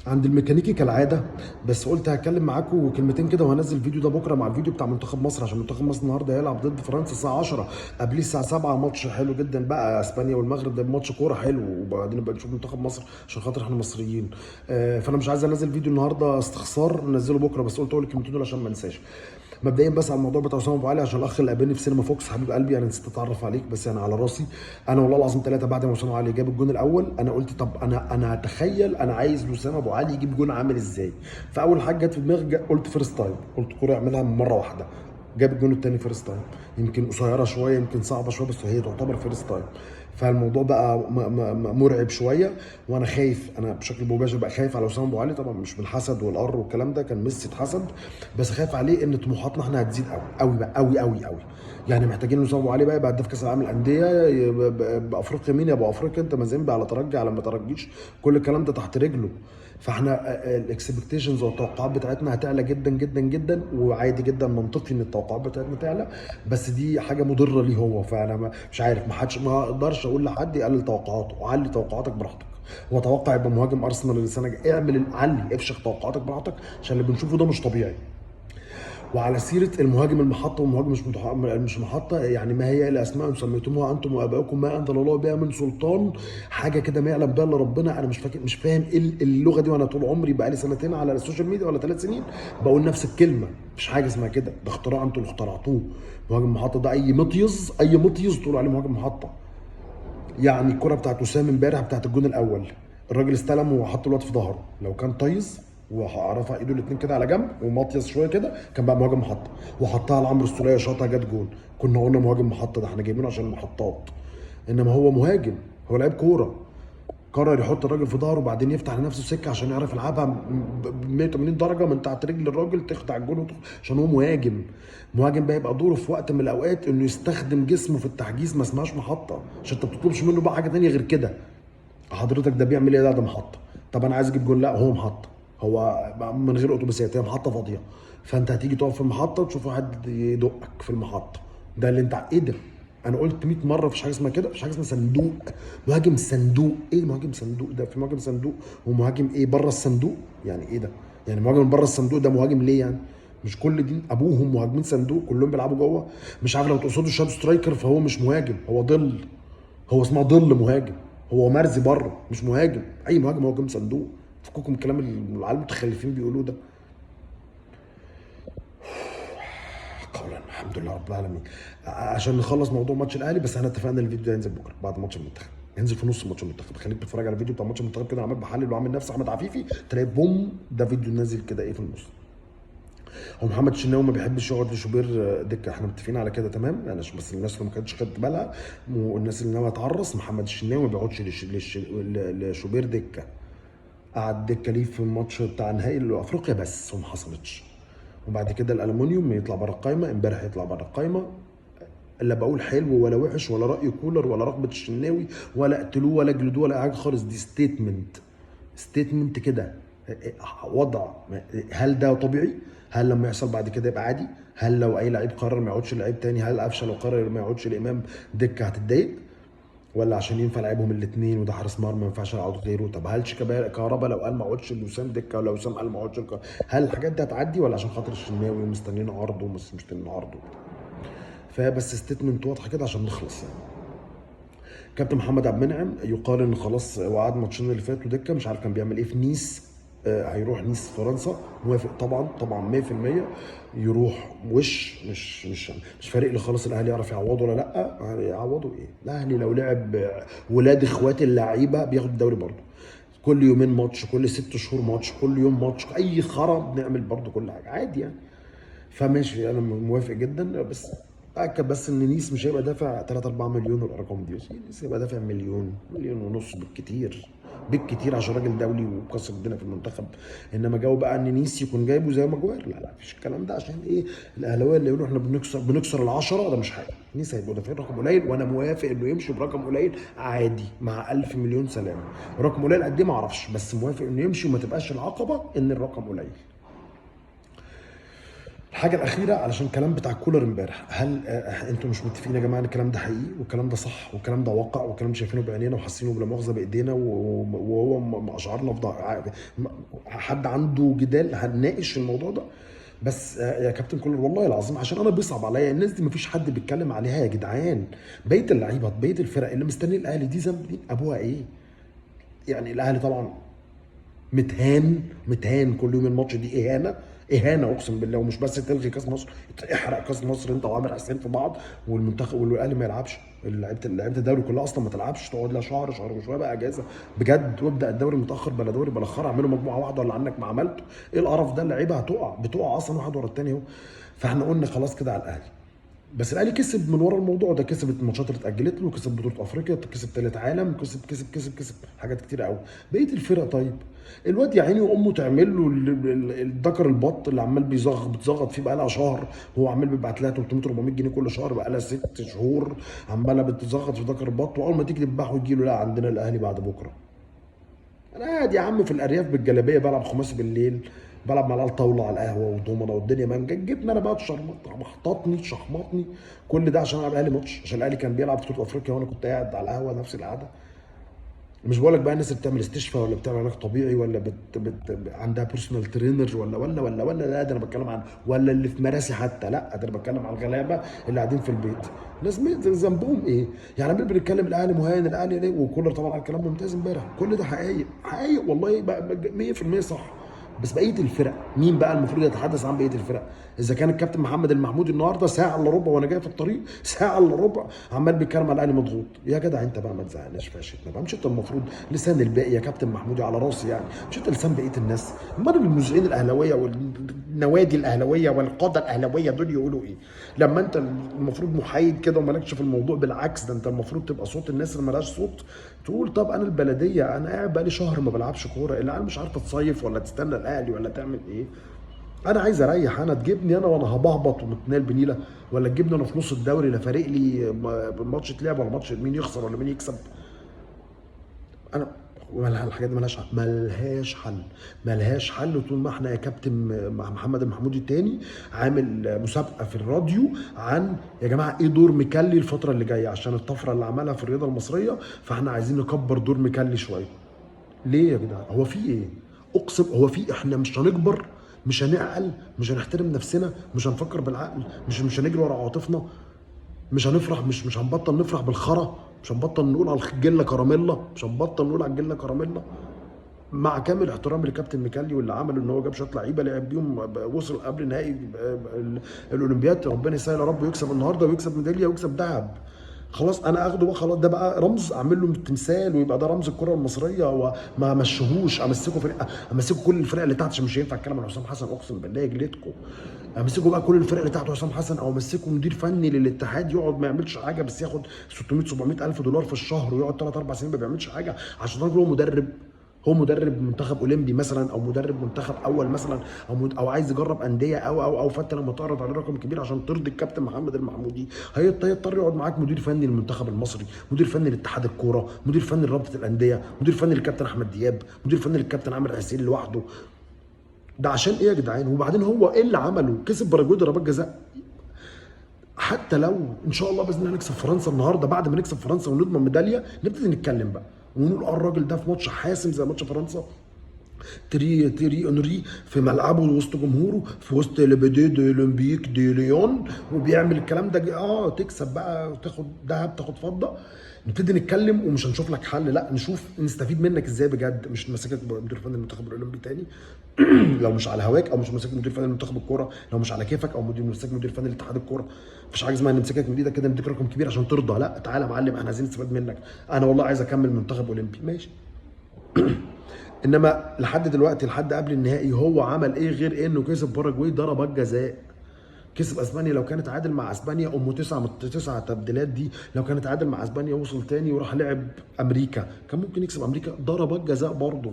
عند الميكانيكي كالعادة، بس قلت هتكلم معاكم كلمتين كده وهنزل الفيديو ده بكره مع الفيديو بتاع منتخب مصر، عشان منتخب مصر النهارده هيلعب ضد فرنسا الساعة 10، قبليه الساعة 7 ماتش حلو جدا بقى، اسبانيا والمغرب، ده ماتش كورة حلو، وبعدين نبقى نشوف منتخب مصر عشان خاطر احنا مصريين. فانا مش عايز انزل فيديو النهارده استخسار، ننزله بكره، بس قلت اقول الكلمتين دول عشان ما انساش. مبدئيا بس على الموضوع بتاع اسامة ابو علي، عشان الاخ اللي قابلني في سينما فوكس حبيب قلبي، انا نسيت اتعرف عليك بس انا على راسي. انا والله العظيم ثلاثة بعد ما اسامة علي جاب الجون الاول انا قلت طب انا هتخيل انا عايز اسامة ابو علي يجيب جون عامل ازاي. فاول حاجة جت في دماغي قلت first time، قلت كورة يعملها مرة واحدة. جاب الجون الثاني first time، يمكن قصيرة شوية، يمكن صعبة شويه، بس هي تعتبر first time. فالموضوع بقى مرعب شويه، وانا خايف، انا بشكل مباشر بقى خايف على اسامة ابو علي، طبعا مش بالحسد والقر والكلام ده، كان ميسي اتحسد، بس خايف عليه ان طموحاتنا احنا هتزيد قوي قوي بقى، قوي قوي قوي. يعني محتاجين اسامة ابو علي بقى يبقى هداف كاس العالم للاندية، بافريقيا. مين يا ابو افريقيا انت؟ مازيمبي على ترجي على ما ترجيش، كل الكلام ده تحت رجله. فاحنا ال expectations والتوقعات بتاعتنا هتعلى جدا جدا جدا، وعادي جدا منطقي ان التوقعات بتاعتنا تعلى، بس دي حاجة مضرة ليه هو. فانا مش عارف، ما حدش، ما اقدرش اقول لحد يقلل توقعاته، وعلي توقعاتك براحتك. هو توقع يبقى مهاجم ارسنال السنة الجاية، اعمل علي، افشخ توقعاتك براحتك، عشان اللي بنشوفه ده مش طبيعي. وعلى سيره المهاجم المحطة والمهاجم مش محطة، يعني ما هي الا اسماء سميتموها انتم وابائكم ما انزل الله بها من سلطان، حاجة كده ما يعلم بها الا ربنا. انا مش فاكر، مش فاهم ايه اللغة دي، وانا طول عمري بقى لي سنتين على ال social media ولا 3 سنين بقول نفس الكلمة، مفيش حاجة اسمها كده، ده اختراع انتوا اللي اخترعتوه. مهاجم محطة ده اي مطيز، اي مطيز تقول عليه مهاجم محطة. يعني الكره بتاعت وسام امبارح بتاعت الجون الاول، الراجل استلم وحط الواد في ظهره، لو كان طيز ورفع ايده الاثنين كده على جنب ومطيز شوية كده كان بقى مهاجم محطة، وحطها لعمرو السوليه شاطها جت جون، كنا قلنا مهاجم محطة، ده احنا جايبينه عشان المحطات. انما هو مهاجم، هو لعيب كورة، قرر يحط الراجل في ظهره وبعدين يفتح لنفسه سكة عشان يعرف يلعبها ب 180 درجه من تحت رجل الراجل، تخدع الجون عشان هو مهاجم. مهاجم بقى يبقى دوره في وقت من الاوقات انه يستخدم جسمه في التحجيز، ما اسمهاش محطة، عشان انت ما بتطلبش منه بقى حاجة ثانية غير كده. حضرتك ده بيعمل ايه؟ ده محطة. طب انا عايز اجيب جون، لا هو محطة، هو من غير اتوبيسات، هي محطة فاضية. فانت هتيجي تقف في المحطة وتشوف واحد يدقك في المحطة، ده اللي انت ايه ده؟ انا قلت 100 مرة مفيش حاجة اسمها كده، مفيش حاجة اسمها صندوق، مهاجم صندوق ايه؟ مهاجم صندوق ده في مهاجم صندوق ومهاجم ايه بره الصندوق؟ يعني ايه ده؟ يعني مهاجم بره الصندوق ده مهاجم ليه يعني؟ مش كل دي ابوهم مهاجمين صندوق كلهم بيلعبوا جوه؟ مش عارف، لو تقصدوا shadow striker فهو مش مهاجم، هو ظل، هو اسمها ظل مهاجم، هو مرزي بره مش مهاجم. اي مهاجم هو مهاجم صندوق. فكوكم الكلام اللي العيال المتخلفين بيقولوه ده. قولا الحمد لله رب العالمين. عشان نخلص موضوع ماتش الاهلي، بس احنا اتفقنا الفيديو ده ينزل بكره بعد ماتش المنتخب، ينزل في نص ماتش المنتخب. خليك بتتفرج على الفيديو بتاع ماتش المنتخب كده، عمال بحلل وعامل نفسي احمد عفيفي، تلاقي بوم ده فيديو نازل كده ايه في النص. هو محمد الشناوي ما بيحبش يقعد لشوبير دكه، احنا متفقين على كده تمام يعني، عشان بس الناس اللي ما كانتش خدت بالها والناس اللي ناوية تعرس، محمد الشناوي ما بيقعدش لشوبير دكه. قعد دكه ليه في الماتش بتاع نهائي افريقيا بس، وما حصلتش. وبعد كده الالومنيوم يطلع بره القايمة، امبارح يطلع بره القايمة. لا بقول حلو ولا وحش ولا راي كولر ولا رغبة الشناوي ولا اقتلوه ولا اجلدوه ولا حاجة خالص، دي statement كده وضع. هل ده طبيعي؟ هل لما يحصل بعد كده يبقى عادي؟ هل لو اي لعيب قرر ما يقعدش لعيب تاني، هل قفشه لو قرر ما يقعدش الامام دكه هتتضايق؟ ولا عشان ينفع لعبهم الاثنين وده حارس مرمى ما ينفعش اقعد غيره؟ طب هل كهربا لو قال ما اقعدش لوسام دكه، ولا وسام قال ما اقعدش، هل الحاجات دي هتعدي ولا عشان خاطر الشناوي ومستنيين عرضه ومش مستنيين عرضه؟ فبس statement واضحة كده عشان نخلص يعني. كابتن محمد عبد المنعم يقال ان خلاص وقعد ماتشين اللي فاتوا دكه، مش عارف كان بيعمل ايه في نيس، هيروح نيس فرنسا، موافق طبعا طبعا 100% يروح، وش مش مش مش فارق لي خالص الاهلي يعرف يعوضه ولا لا، يعوضه ايه؟ الاهلي لو لعب ولاد اخوات اللعيبة بياخد الدوري برضه، كل يومين ماتش، كل 6 شهور ماتش، كل يوم ماتش، اي خرا بنعمل برضه كل حاجة عادي يعني. فماشي انا موافق جدا، بس اتاكد بس ان نيس مش هيبقى دافع 3 4 مليون والارقام دي، بس نيس هيبقى دافع مليون، مليون ونص بالكتير بالكتير، عشان راجل دولي وكسر الدنيا في المنتخب. انما جو بقى ان نيس يكون جايبه زي ماجواير، لا لا مفيش الكلام ده. عشان ايه الاهلاوية اللي يقولوا احنا بنكسر العشرة، ده مش حاجة. نيس هيبقوا دافعين رقم قليل، وانا موافق انه يمشي برقم قليل عادي مع 1000 مليون سلامه. رقم قليل قد ايه ما اعرفش، بس موافق انه يمشي وما تبقاش العقبة ان الرقم قليل. الحاجة الاخيرة علشان الكلام بتاع كولر امبارح، هل انتوا مش متفقين يا جماعة ان الكلام ده حقيقي والكلام ده صح والكلام ده واقع والكلام ده شايفينه بعينينا وحاسينه بلا مؤاخذة بايدينا، وهو اشعارنا في حد عنده جدال؟ هنناقش الموضوع ده. بس يا كابتن كولر والله العظيم عشان انا بيصعب عليا الناس دي، مفيش حد بيتكلم عليها يا جدعان. بقية اللعيبة، بقية الفرق اللي مستني الاهلي دي ذنب ابوها ايه؟ يعني الاهلي طبعا متهان متهان كل يوم، الماتش دي اهانه اهانه اقسم بالله. ومش بس تلغي كاس مصر، احرق كاس مصر انت وعامر حسين في بعض، والمنتخب والاهلي ما يلعبش، لعيبة الدوري كلها اصلا ما تلعبش، تقعد لها شهر شهر وشوية بقى اجازه بجد، وابدا الدوري متاخر بلا دوري بلا خرا، اعملوا مجموعة واحدة ولا عنك ما عملته. ايه القرف ده؟ اللعيبة هتقع، بتقع اصلا واحد ورا الثاني اهو. فاحنا قلنا خلاص كده على الاهلي، بس الاهلي كسب من ورا الموضوع ده، كسب الماتشات اللي اتاجلت له، كسب بطوله افريقيا، كسب ثالث عالم، كسب كسب كسب كسب حاجات كتير قوي. بقية الفرق طيب الواد يا عيني وامه تعمل له الذكر البط اللي عمال بتزغط فيه بقى لها شهر، هو عمال بيبعت لها 300 400 جنيه كل شهر بقى لها 6 شهور عماله بتزغط في ذكر البط، واول ما تيجي تذبحه يجي له لا عندنا الاهلي بعد بكره. انا قاعد يا عم في الارياف بالجلابيه بلعب خماسي بالليل، بلعب مع العيال طاولة على القهوة والدومنه والدنيا مانجا، جبنا انا بقى شحمطني شحمطني كل ده عشان العب الاهلي ماتش، عشان الاهلي كان بيلعب بطوله افريقيا وانا كنت قاعد على القهوة نفس القعدة. مش بقول لك بقى الناس اللي بتعمل استشفاء ولا بتعمل علاج طبيعي ولا بت بت عندها personal trainer ولا ولا ولا ولا، لا ده انا بتكلم عن ولا اللي في مراسي حتى، لا ده انا بتكلم عن الغلابة اللي قاعدين في البيت. الناس ذنبهم ايه؟ يعني عمال بنتكلم الاهلي مهان الاهلي ليه، وكولر طبعا قال كلام ممتاز امبارح، كل ده حقايق حقايق والله 100% صح. بس بقية الفرق مين بقى المفروض يتحدث عن بقية الفرق؟ اذا كان الكابتن محمد المحمود النهارده ساعة الا ربع وانا جاي في الطريق ساعة الا ربع عمال بيتكلم على الاهلي مضغوط، يا جدع انت بقى ما تزعلناش في عشتنا بقى، مش انت المفروض لسان الباقي يا كابتن محمود على راسي يعني، مش انت لسان بقية الناس؟ امال المذيعين الاهلاوية والنوادي الاهلاوية والقادة الاهلاوية دول يقولوا ايه؟ لما انت المفروض محايد كده ومالكش في الموضوع، بالعكس ده انت المفروض تبقى صوت الناس اللي مالهاش صوت، تقول طب انا البلدية انا قاعد بقالي شهر ما بلعبش كورة، العيال مش عارفه تصيف ولا تستنى الاهلي ولا تعمل ايه، انا عايز اريح، انا تجيبني انا وانا هبهبط ومتنال بنيله، ولا تجيبني انا في نص الدوري لا فارق لي ماتش اتلعب ولا ماتش مين يخسر ولا مين يكسب. انا الحاجات دي ملهاش حل، ملهاش حل، ملهاش حل. طول ما احنا يا كابتن محمد المحمودي التاني عامل مسابقة في الراديو عن يا جماعة ايه دور مكلي الفترة اللي جاية عشان الطفرة اللي عملها في الرياضة المصرية، فاحنا عايزين نكبر دور مكلي شوية. ليه يا جدعان؟ هو في ايه؟ اقسم هو في احنا مش هنكبر، مش هنعقل، مش هنحترم نفسنا، مش هنفكر بالعقل، مش هنجري ورا عواطفنا، مش هنفرح، مش هنبطل نفرح بالخرا، مش هنبطل نقول على الجله كراميلا، مش هنبطل نقول على الجله كراميلا. مع كامل احترامي لكابتن ميكالي واللي عمله ان هو جاب شوية لعيبة لعب بيهم، وصل قبل نهائي الاولمبياد، ربنا يسهل يا رب ويكسب النهارده ويكسب ميدالية ويكسب ذهب. خلاص انا اخده بقى، خلاص ده بقى رمز، اعمل له تمثال ويبقى ده رمز الكره المصرية، وما امشيهوش، امسكه فرقه، امسكه كل الفرق اللي تحت، عشان مش هينفع اتكلم عن حسام حسن اقسم بالله يجلدكم. امسكه بقى كل الفرق اللي تحت حسام حسن، او امسكه مدير فني للاتحاد يقعد ما يعملش حاجة، بس ياخد 600 700 الف دولار في الشهر ويقعد 3 4 سنين ما بيعملش حاجة، عشان الراجل هو مدرب، هو مدرب منتخب اولمبي مثلا، او مدرب منتخب اول مثلا، او عايز يجرب اندية او او او فانت لما تعرض عليه رقم كبير عشان ترضي الكابتن محمد المحمودي هيضطر يقعد معاك مدير فني للمنتخب المصري، مدير فني لاتحاد الكورة، مدير فني لرابطه الاندية، مدير فني للكابتن احمد دياب، مدير فني للكابتن عامر حسين لوحده. ده عشان ايه يا جدعان؟ وبعدين هو ايه اللي عمله؟ كسب باراجواي ضربات جزاء. حتى لو ان شاء الله باذن الله نكسب فرنسا النهارده، بعد ما نكسب فرنسا ونضمن ميدالية نبتدي نتكلم بقى ونقول الراجل ده في ماتش حاسم زي ماتش فرنسا، تيري اونري في ملعبه وسط جمهوره في وسط le stade olympique de Lyon وبيعمل الكلام ده، تكسب بقى وتاخد ذهب تاخد فضة، نبتدي نتكلم ومش هنشوف لك حل، لا نشوف نستفيد منك ازاي بجد، مش ماسكك مدير فني المنتخب الاولمبي تاني لو مش على هواك، او مش ماسك مدير فني المنتخب الكورة لو مش على كيفك، او ماسك مدير فني لاتحاد الكورة. مفيش حاجة اسمها نمسكك من ايدك كده نديك رقم كبير عشان ترضى، لا تعالى يا معلم احنا عايزين نستفاد منك، انا والله عايز اكمل منتخب اولمبي ماشي. انما لحد دلوقتي لحد قبل النهائي هو عمل ايه غير انه كسب باراجواي ضربات جزاء، كسب اسبانيا لو كانت عادل مع اسبانيا ام 9 من 9 تبديلات دي، لو كانت عادل مع اسبانيا وصل تاني وراح لعب امريكا كان ممكن يكسب امريكا ضربات جزاء برضه،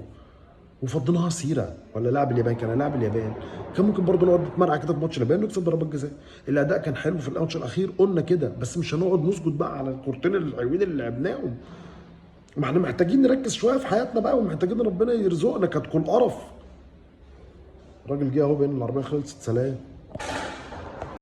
وفضلناها سيره. ولا لاعب اليابان، كان لاعب اليابان كان ممكن برضه نقعد نتمرقع كده في ماتش اليابان ونكسب ضربات جزاء. الاداء كان حلو في الماتش الاخير قلنا كده، بس مش هنقعد نسجد بقى على الكورتين الحلوين اللي لعبناهم. ما احنا محتاجين نركز شوية في حياتنا بقى، ومحتاجين ربنا يرزقنا. كانت كل قرف. الراجل جه اهو بين العربية خلصت، سلام.